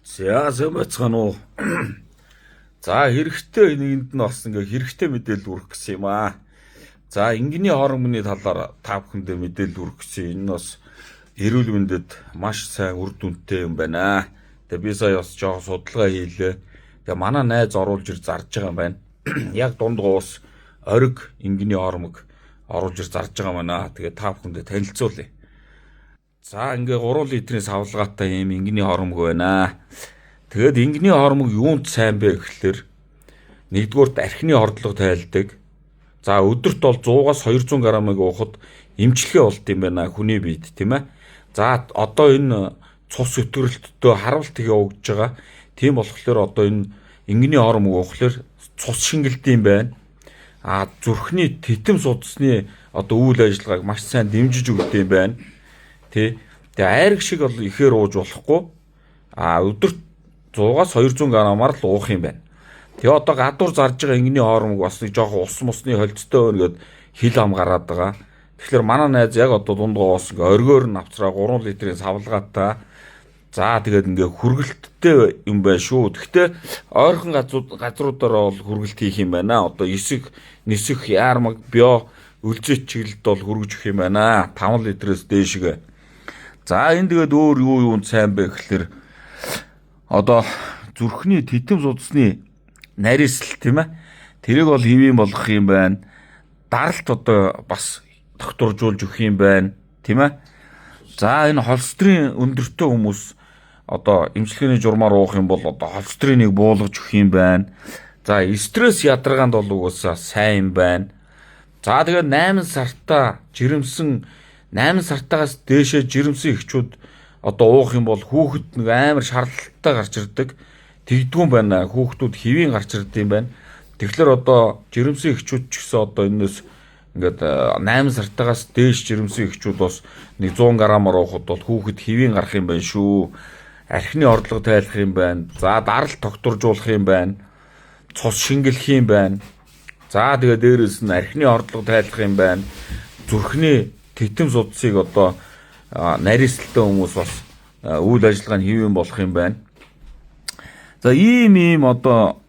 За сайн байцгаана уу. За хэрэгтэй нэгэнд нь бас ингээ хэрэгтэй мэдээлэл хүргэх гэсэн юм аа. За ингэний хормоны талаар та бүхэндээ мэдээлэл хүргэх гэсэн. Энэ нь бас эрүүл мэндэд маш сайн үр дүнтэй юм байна. Тэгээ би сая бас жоохон судалгаа хийлээ. Тэгээ манай найз оруулж ир зарж байгаа юм байна. Яг дунд гоос ориг ингэний хормог оруулж ир зарж байгаа юм байна. Тэгээ та бүхэндээ танилцуулъя. За ингээ 3 литрийн савлгаатай ийм ингэний хормог байна. Тэгээд ингэний хормог юунд сайн бэ гэхлээр нэгдүгээрт архины хордлого тайлдаг. За өдөрт бол 100-аас 200 грамыг уухад эмчилгээ болд юм байна хүний биед, тийм ээ. За одоо энэ цус өтгөрөлттэй харавлт их явагдаж байгаа. Тийм болохоор одоо энэ ингэний хормог уухлаар цус шингэлд юм байна. А зүрхний титэм судасны одоо үйл ажиллагааг маш сайн дэмжиж өгдөг юм байна. Тэ. Тэгээ айраг шиг бол ихээр ууж болохгүй. А өдөрт 100-аас 200 грамаар л уух юм байна. Тэгээ одоо гадуур зарж байгаа ингэний хоормог бас нэг жоохон ус мусны холцтой байна гэд хил ам гараад байгаа. Тэгэхээр манай найз яг одоо дунд гоос ингээ оргиор нь авцраа 3 литрийн савлгаатай. За тэгээд ингээ хүргэлттэй юм байна шүү. Гэхдээ ойрхон газруудаар бол хүргэлт хийх юм байна. Одоо эсэх, нисэх, яармаг, био өлзөт чиглэлд бол хүргэж өгөх юм байна. 5 литрээс дээшгээ. За энэ тэгээд өөр юу юунд сайн бэ гэхэлэр одоо зүрхний титэм судасны нарийсэл, тийм ээ. Тэрийг бол хэвийн болгох юм байна. Даралт одоо бас тогтворжуулж өгөх юм байна, тийм ээ. За энэ холестерин өндөртэй хүмүүс одоо эмчилгээний журмаар уух юм бол одоо холестериныг буулгаж өгөх юм байна. За стресс ядаргаанд бол угаасаа сайн юм байна. За тэгээд 8 сартаа жирэмсэн 8 сартаагаас дээшээ жирэмсэн эхчүүд одоо уух юм бол хүүхэд нэг амар шаардлагатай гарч ирдэг. Тэгдгүн байна. Хүүхдүүд хэвийн гарч ирд юм байна. Тэгэхээр одоо жирэмсэн эхчүүд ч гэсэн одоо энэс ингээд 8 сартаагаас дээш жирэмсэн эхчүүд бас нэг 100 грамаар уухад бол хүүхэд хэвийн гарах юм байна шүү. Архины орлого тайлах юм байна. За даралт тогтворжуулах юм байна. Цус шингэлэх юм байна. За тэгээ дээрэс нь архины орлого тайлах юм байна. Зүрхний титэм судсыг одоо нарийсалтай хүмүүс бас үйл ажиллагаа нь хэвэн болох юм байна. За ийм одоо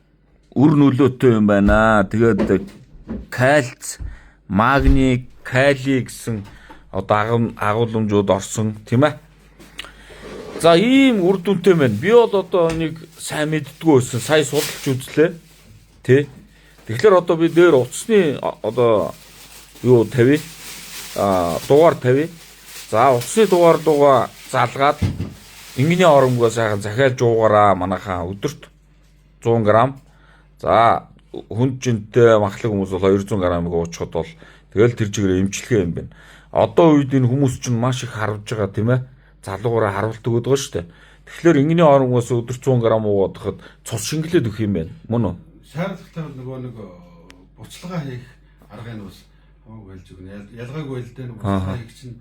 үр нөлөөтэй юм байна. Тэгээд кальц, магний, кали гэсэн одоо агуулмжууд орсон, тийм ээ. За ийм үр дүнтэй байна. Би бол одоо нэг сайн мэддэггүй байсан. Сая судалж үзлээ. Тэ. Тэгэхээр одоо би дээр утасны одоо юу тавь? Дугаар тавь. За утасны дугаар руугаа залгаад ингэний оромгоо сайхан захиалж уугаараа манайхаа өдөрт 100 грамм. За хүнд жинтэй махлаг хүмүүс бол 200 граммыг уучхад бол тэгэл тэр чигээр эмчилгээ юм байна. Одоо үед энэ хүмүүс чинь маш их харавж байгаа, тийм ээ. Залуугаараа харуулт өгöd байгаа шүү дээ. Тэгэхээр ингэний оромгоос өдөрт 100 грамм уугаад цус шингэлээд өгөх юм байна. Мөн үү? Шаардлагатай бол нөгөө нэг буцалгаа хийх аргыг нь бас хамаагүй хэлж өгнө. Ялгаагүй л дээ, буцалгаа хийх чинь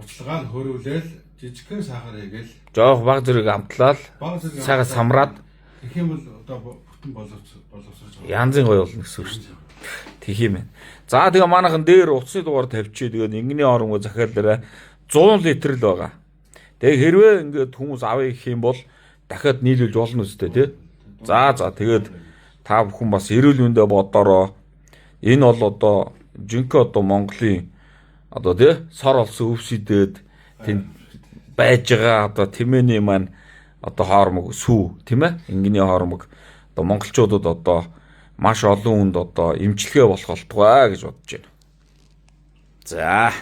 буцалгаа нь хөрвүүлээл жижигхэн сахар хийгээл жоох баг зэрэг амтлал сайхан самраад тэгэх юм бол одоо бүтэн боловсрож байгаа. Янзын гоё болно гэсэн үг шүү дээ. Тэгэх юм байна. За тэгээ манайхан дээр утасны дугаар тавьчих. Тэгээд ингэний оромгоо захиалаарай. 100 литр л байгаа. Тэгээ хэрвээ ингээд хүмүүс авъя гэх юм бол дахиад нийлүүлж болно үстэй, тий. За тэгээд та бүхэн бас эрүүл мэндэ бодороо. Энэ бол одоо жинхэнэ одоо Монголын одоо тий сор олсон өвс идээд тэнд байж байгаа одоо тэмээний маань одоо хоормог сүү, тийм ээ, ингэний хоормог одоо монголчуудад одоо маш олон хүнд одоо эмчилгээ болох болтугай гэж бодож байна. За.